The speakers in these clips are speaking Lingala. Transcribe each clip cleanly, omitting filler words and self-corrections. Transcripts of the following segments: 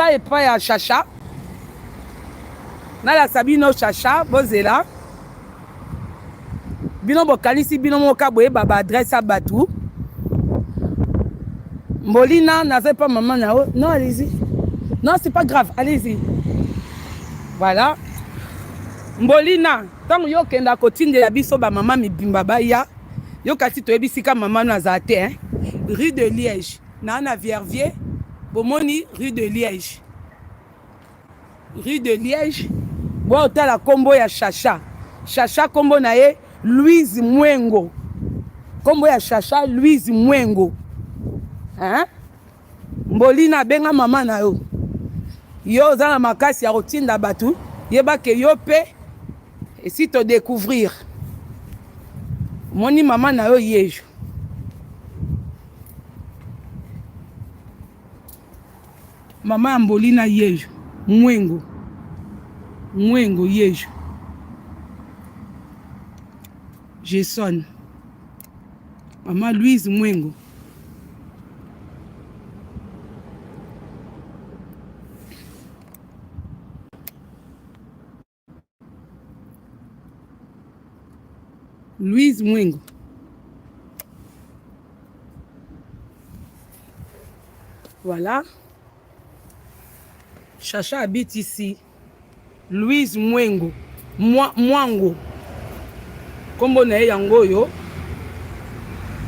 Epai ya Shasha, nalakisa bino Shasha, bozela bino bokanisi bino moka boyeba ba adresse ya bato. Mbolina, naza epa mama na yo. Non, allez-y, non, c'est pas grave, allez-y. Voilà, Mbolina, ntango yo okenda kotindela biso bamama mibimba baya yo, kasi toyebi sika mama no azala te, hein? Rue de Liège, naa na Viervier, bomoni rue de Liège, rue de Liège. Boya otala nkombo ya Shasha. Shasha, nkombo na ye Louise Mwengo. Nkombo ya Shasha, Louise Mwengo, hein? Mbolina, abenga mama na yo. Yo oza na makasi ya kotinda bato, yeba ke yo mpe esi todécouvrir. Omoni mama na yo yejo. Mama ya Mbolina yejo, Mwengo, Mwengo yejo. Jason, mama Louise Mwengo. Louise Mwengo. Voilà. Chacha habite ici. Louise Mwengo. Mwango. Kombo na ye yango oyo.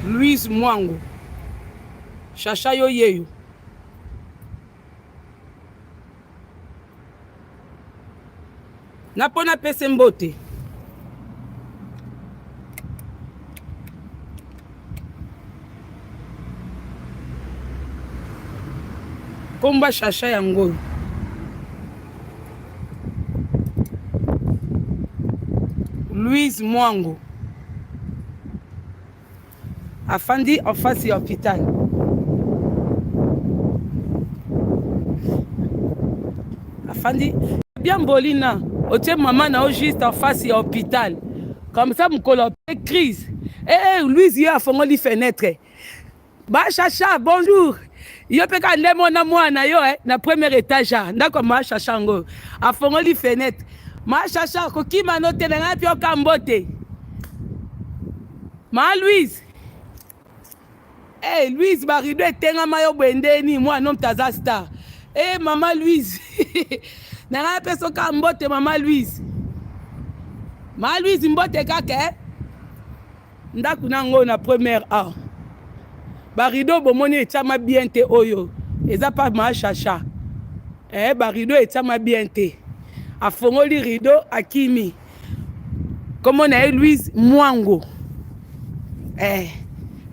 Louise Mwango. Chacha yo yeyo. Na mpo napesa mbote. Komba Shasha yango oyo. Louise Mwango afandi en face ya hôpital. Afandi bien. Mbolina, otie mama na yo juste en face ya hôpital comme ça, mokolo mpe crise, eh, Louise ye afongoli fenêtre: "Bashasha, bonjour." Yo mpe kaka nde mona mwana yo, eh, na premier étage ya ndako ya Mashasha yango. Afongoli fenêtre: "Mashasha, kokima no te, na ngai mpe oka mbote." Ma Louise, hey, Louise, barideau etengama yo boye ndeni? Mwana moto aza star. Hey, mama Louise, na ngai mpe soka mbote. Mama Louise, ma Louise, mbote kaka, eh? Ndako na yango na première a, barideau bomoni etiama bien te. Oyo eza pa Mashasha, eh, barideau etiama bien te. Afongoli rideau, akimi. Kombo na ye Louise Mwango, eh,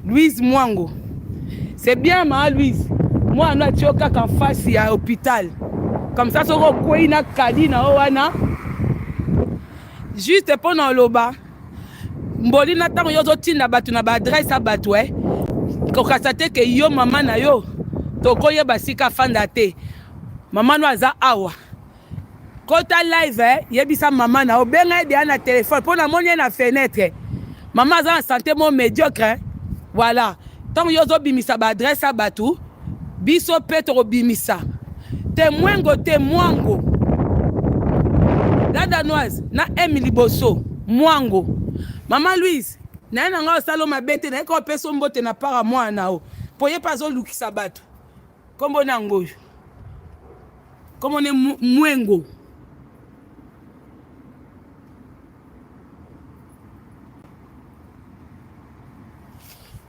Louise Mwango, c'est bien. Ma Louise, mwana atio kaka face ya hôpital comme ça, soki okwei na kadi na yo wana, juste mpo na oloba. Mboli, na ntango yo ozotinda bato na baadresse ya bato, e kokasa te ke yo mama na yo tokoyeba sika afanda te. Mama no aza awa. Kota live, eh, yebisa mama na yo, benga ye deya na telefone mpo namoni ye na fenêtre. Mama aza na santé mo médiocre, eh? Voilà, ntango yo ozobimisa baadresse ya bato, biso mpe tokobimisa te. Mwengo te, Mwango, la Danoise na M liboso, Mwango. Mama Louise, naye na ngai osala mabe te, naye ka opesa mbote na para mwana o mpo ye mpe azolukisa bato. Nkombo na yango oyo, nkombo ne Mwengo.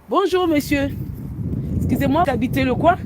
Bonjour monsieur. Excusez-moi, vous habitez le coin?